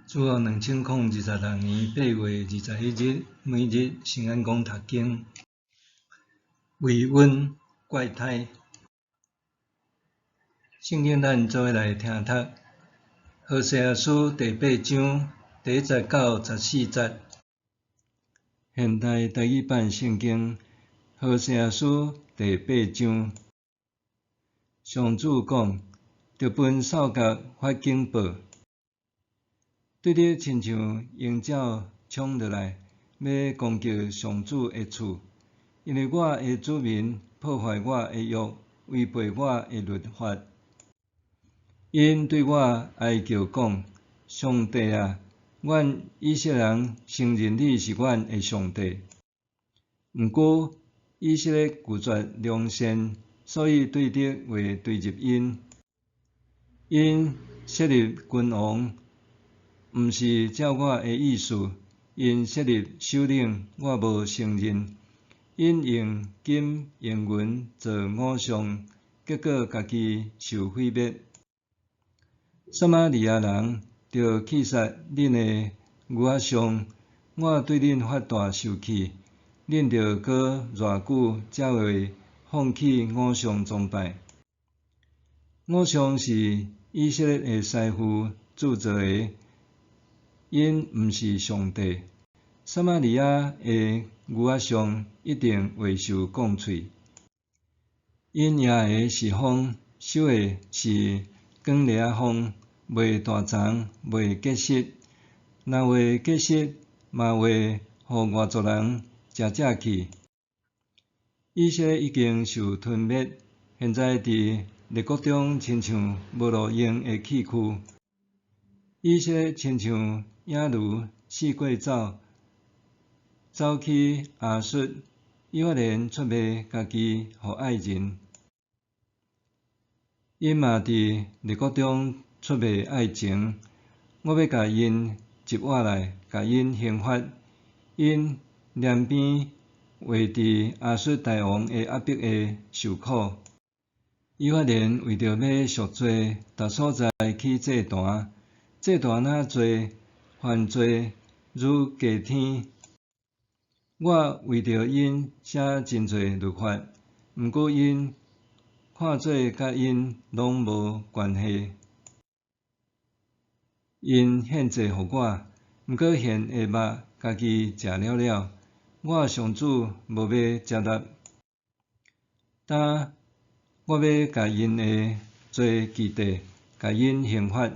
主後2026年8月21日，每日聖安講讀經。維穩怪胎。聖經咱做伙來聽讀《何西阿書》第八章第一節到十四節。現代台語版聖經《何西阿書》第八章。上主講：著分掃角發警報。對日親像鷹鳥衝落來，欲攻擊上主的厝，因為我的子民破壞我的約，違背我的律法。𪜶對我哀叫講：上帝啊，阮以色列人承認你是阮的上帝。毋過以色列拒絕良善，所以對敵話追入𪜶。𪜶設立君王，毋是照我的意思，𪜶設立首領，我無承認。𪜶用金用銀做偶像，結果家己受毀滅。撒瑪利亞人著棄殺恁的牛仔像，我對恁發大受氣，恁著閣偌久才會放棄偶像崇拜？偶像是以色列的師傅鑄造的。𪜶毋是上帝，撒瑪利亞的牛仔像一定會受降喙。𪜶迎的是風，收的是捲螺仔風，袂大欉，袂結實。若會結實，嘛會予外族人食食去。以色列已經受吞滅，現在佇列國中親像無路用的器具。以色列親像野驢四界走，走去亞述，以法蓮出賣家己予愛人，𪜶嘛佇列國中出賣愛情。我欲共𪜶集活來，共𪜶刑罰。𪜶連鞭畫佇亞述大王的壓迫下受苦。以法蓮為著欲贖罪，逐所在起祭壇，祭壇若濟，犯罪愈加添。我為著𪜶寫真濟律法，毋過𪜶看做佮𪜶攏無關係。𪜶獻祭予我，毋過獻的肉家己食了了，我上主無欲接納。今我欲共𪜶的罪記得，共𪜶刑罰，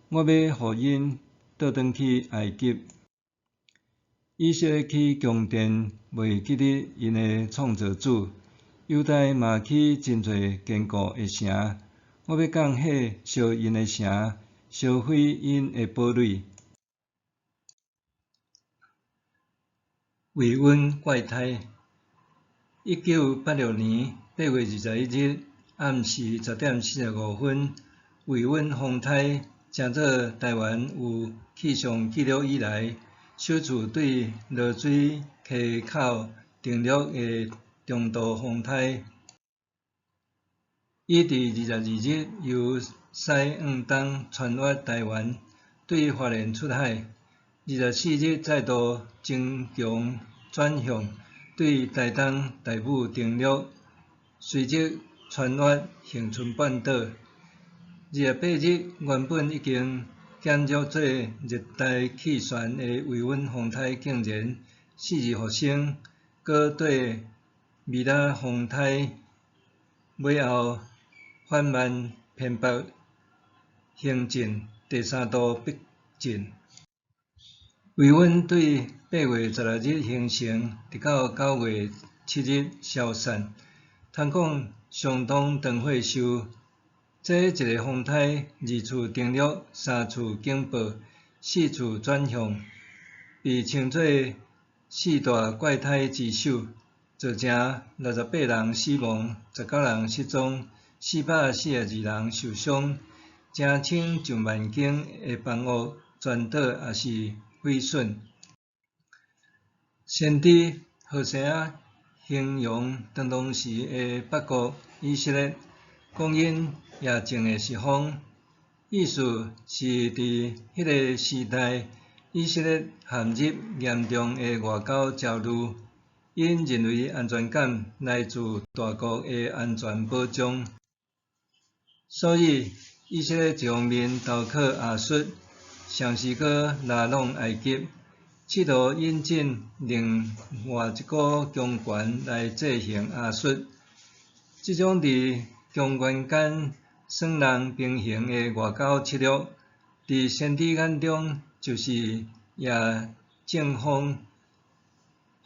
我欲予𪜶倒轉去埃及。以色列起宮殿，袂記得𪜶的創造主；猶大嘛起真濟堅固的城。我欲降火燒𪜶的城，燒毀𪜶的堡壘。維穩怪胎。1986年8月21日暗時10點45分，維穩風颱成做臺灣有氣象紀錄以來，首次對濁水溪口登陸的中度風颱。伊佇22日由西向東穿越臺灣，對花蓮出海。24日再度增強轉向，對台東大武登陸，隨即穿越恆春半島。28日原本已經減弱做熱帶氣旋的維穩風颱，竟然死而復生，閣對米拉風颱尾後緩慢偏北行進，第三度逼近。維穩對8月16日形成，直到9月7日消散。通講相當長歲壽。這一个風颱二次登陸，三次警報，四次轉向，被稱做四大怪胎之首，造成68人死亡、19人失蹤、442人受傷，成千上萬間的房屋全倒抑是毀損。先知何西阿形容當當時的北國以色列，講𪜶也種的是風，意思是佇彼个時代，以色列陷入嚴重的外交焦慮，𪜶認為安全感來自大國的安全保障，所以以色列一方面投靠亞述，同時閣拉攏埃及，試圖引進另外一股強權來制衡亞述。這種佇強權間耍弄平衡的外交策略，佇先知眼中就是掠種風。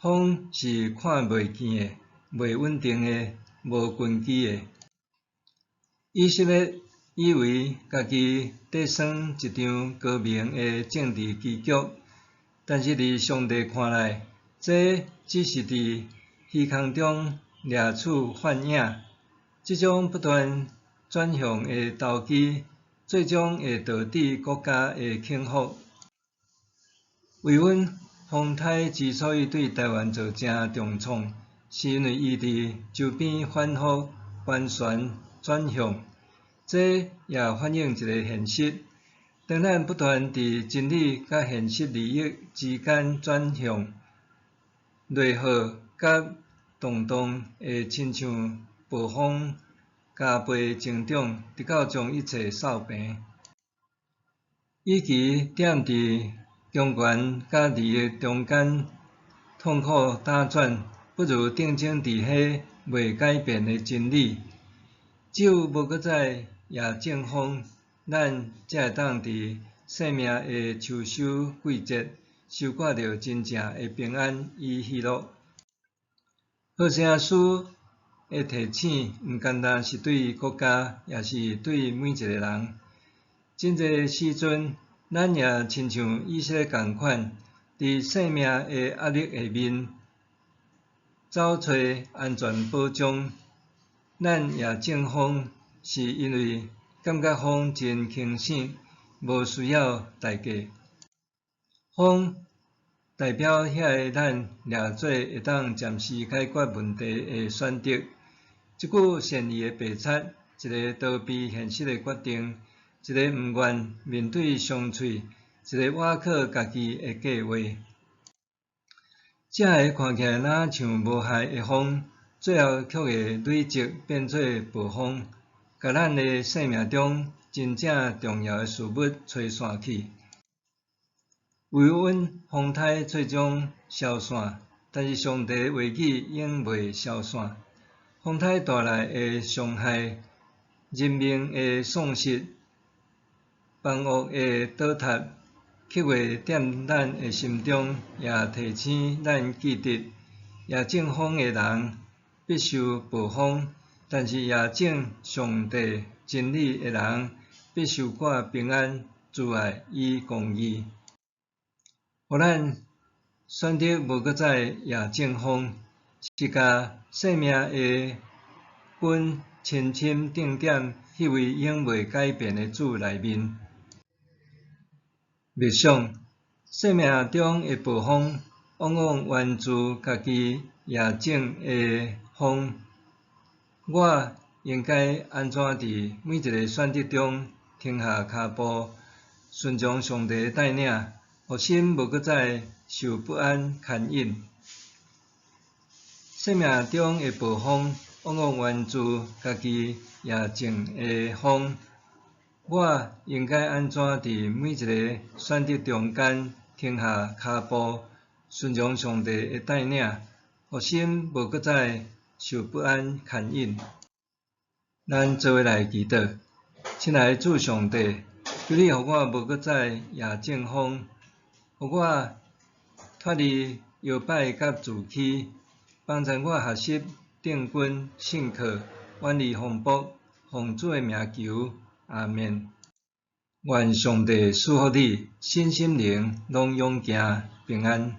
風是看袂見的、袂穩定的、無根基的。以色列以為家己佇耍一場高明的政治棋局，但是佇上帝看來，這只是佇虛空中掠取幻影。這種不斷轉向的投機，最終會導致國家的傾覆。維穩風颱之所以對臺灣造成重創，是因為伊佇周邊反覆盤旋轉向。這也反映一个現實：當咱不斷佇真理佮現實利益之間轉向，內耗佮動盪會親像暴風加倍增長，直到將一切掃平。與其踮佇強權佮利益中間痛苦打轉，不如定睛佇彼袂改變的真理。只有無閣再掠種風，咱才會當佇生命的秋收季節，收割著真正的平安與喜樂。何西阿書的提醒，毋單單是對國家，也是對每一个人。真濟時陣，咱也親像以色列仝款，佇生命的壓力下面，走揣安全保障。咱掠種風，是因為感覺風真輕省，無需要代價。風代表遐个咱掠做會當暫時解決問題的選擇。一句善意的白賊，一个逃避現實的決定，一个毋願面對傷喙，一个倚靠家己的計畫。這个看起來若像無害的風，最後卻會累積變做暴風，共咱的生命中真正重要的事物吹散去。維穩風颱最終消散，但是上帝話語永袂消散。風颱帶來的傷害、人命的喪失、房屋的倒塌，刻畫踮咱的心中，也提醒咱記得，掠種風的人必受暴風，但是掠種上帝真理的人必收割平安、慈愛與公義。予咱選擇無閣再掠種風，是共生命的根深深釘踮彼位永袂改變的主內面。默想，生命中的暴風，往往源自家己掠種的風。我應該按怎佇每一个選擇中停下跤步，順從上帝的帶領，予心無閣再受不安牽引。生命中的暴風，往往源自家己掠種的風。我應該按怎佇每一个選擇中間停下跤步，順從上帝的帶領，予心無閣再受不安牽引。咱做伙來祈禱，親愛的主上帝，求你予我無閣再掠種風，予我脫離搖擺佮自欺，幫助我學習定根信靠，遠離風暴，奉主的名求，阿們。願上帝賜福你，身心靈攏勇健平安。